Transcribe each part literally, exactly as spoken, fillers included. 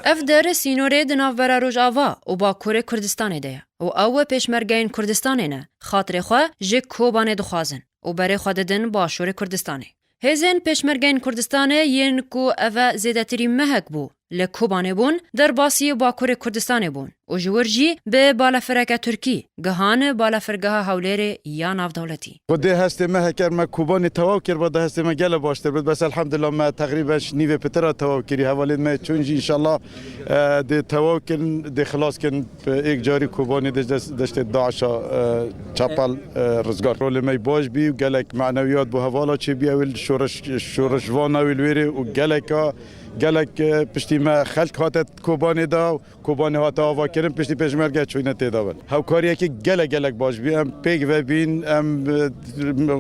Ev der sînorê di navbera Rojava û Bakurê Kurdistanê de ye û ew pêşmergeyên Kurdistanê ne, xatirê xwe ji Kobanê dixwazin û berê xwe didin Başûrê Kurdistanê. Hêzên pêşmergeyên Kurdistanê yên ku ev zêdetirî mehek bû li Kobanê bûn, derbasî Bakurê Kurdistanê bûn û ji wir jî bi balafireke Tirkî gihan balafirgeha Hewlêrê ya navdewletî. Xwedê hestê me heker me Kobanê tewaw kir, ba da hestê me gele baştir bit. Bes elhamdulillah me teqrîben ji nîvê pitira tewaw kirî. Hevalên me çûn jî înşallah, e, dê tewaw kirin, dê xilas kirin. Êk carî Kobanê dê dest-, deştê DAIŞa, e, çapal, e, rizgar. Rolê me baş bî û gelek manewiyat bo hevala çêbî. Ew ê li şoreş, şoreşvana wê li wêrê û geleka, gelek, e, piştî me xelk hate Kobanê da. Kobanê hate avakirin, piştî pêşmerge çûyne têda bin. Hewkariyekî gelek gelek baş bî. Em pêk ve bîn, em, e,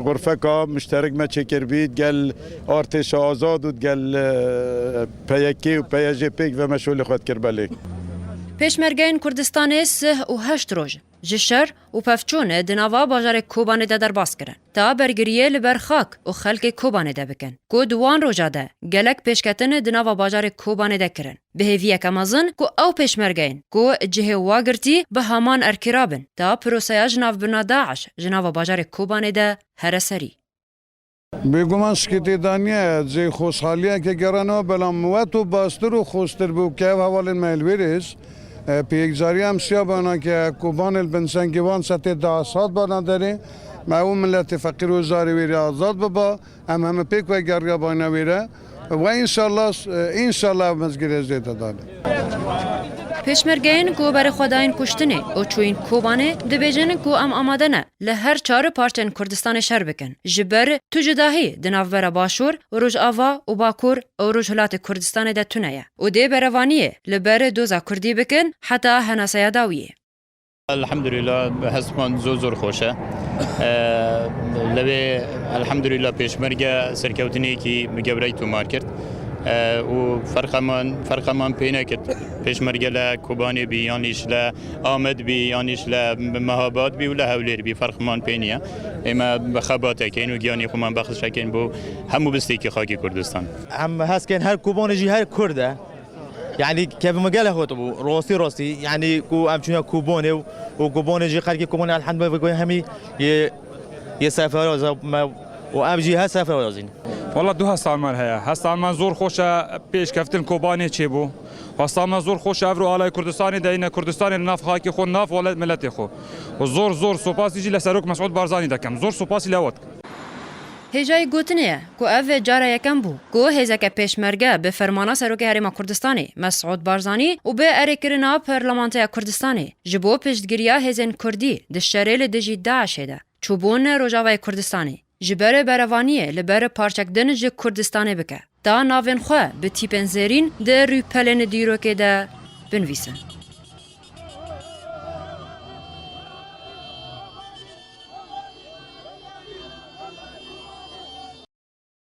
xurfeka mişterik me çêkir bî, gel artêşa azad û gel, e, P Y K û P Y J pêk ve me şolê xwe dikir belê. Pêşmergeyên Kurdistanê sih û heşt roj ji şer û pevçûn di nava bajarê Kobanê de derbas kirin. Ta bergiriyê li ber xak û xelkê Kobanê de bikin, ku di wan roja de gelek pêşketin di nava bajarê Kobanê de kirin. Bi hêviyeke mezin ku ew pêşmergeyên ku cihê wa girtî bi heman erkî rabin, ta proseya ji navbirina DAIŞ ji nava bajarê Kobanê de here serî. Bêguman şikê tê de niye, cihê xweşhaliyeke geranê, belam wet û baştir û xweştir bû ke ev hevalên me li wêrê, e, pê yekcarî em şiya bana ke Kobanê li bin çengê wan setê da sat bana derê, me û miletê feqîr û zarê wêrê azad biba, em heme pêk ve geriya bana wêre. Ve înşallah, e, înşallah ev mizgîrê zêde dane. Pêşmergeyên ku berê xwe dayên kuştinê û çûyîn Kobanê dibêjin ku em amade ne li her çar parçên Kurdistanê şer bikin. Ji ber tu cudahî di navbera Başûr, Rojava û Bakur û Rojhilatê Kurdistanê de tune ye û dê berevaniyê li ber doza Kurdî bikin heta henaseya dawiyê. Elhamdülillah, hestman zor zor xweş e. Ee, lewê elhamdülillah pêşmerge serkewtinekî bi gewrey tomar kir. Ee, û ferqeman, ferqeman pê nekir. Pêşmerge le Kobanê bî, yan îş le Amed bî, yan îş le Mehabad bî û le Hewlêr bî, ferqeman pê niye. Ême bi xebatekên û giyanî xwe man bexşekên bo hemû bistêkî xakî Kurdistan. Em hez kên her Kobanê jî her Kurd e. Yani kevime gelek xwe bû. Rastî rastî. Yani ku em çûne Kobanê û, û Kobanê jî xelkê Kobanê elhamdülillah hemî yê, yê sefer me û em jî her sefer yazîn. Wala du hestan me heye. Hestan me zor xweş e, pêşkeftin Kobanê çêbû. Hestan me zor xweş e, evro alay Kurdistanê de yine Kurdistanê li nav xakê xwe, nav welat miletê xwe. Û zor, zor sopasî jî le Serok Mesûd Barzanî dekem. Zor sopasî le ew dikim. Hêjayî gotinê ye ku ev cara yekem bû ku hêzeke pêşmerge bi fermana Serokê Herêma Kurdistanê Mesûd Barzanî û bi erêkirina Parlamentoya Kurdistanê ji bo piştgiriya hêzên Kurdî di şerê li dijî DAIŞê de çûbûn Rojavayê Kurdistanê. Ji ber berevaniyê li ber parçek din ji Kurdistanê bike, ta navên xwe bi tîpên zêrîn di rûpelên dîrokê de binivîsin.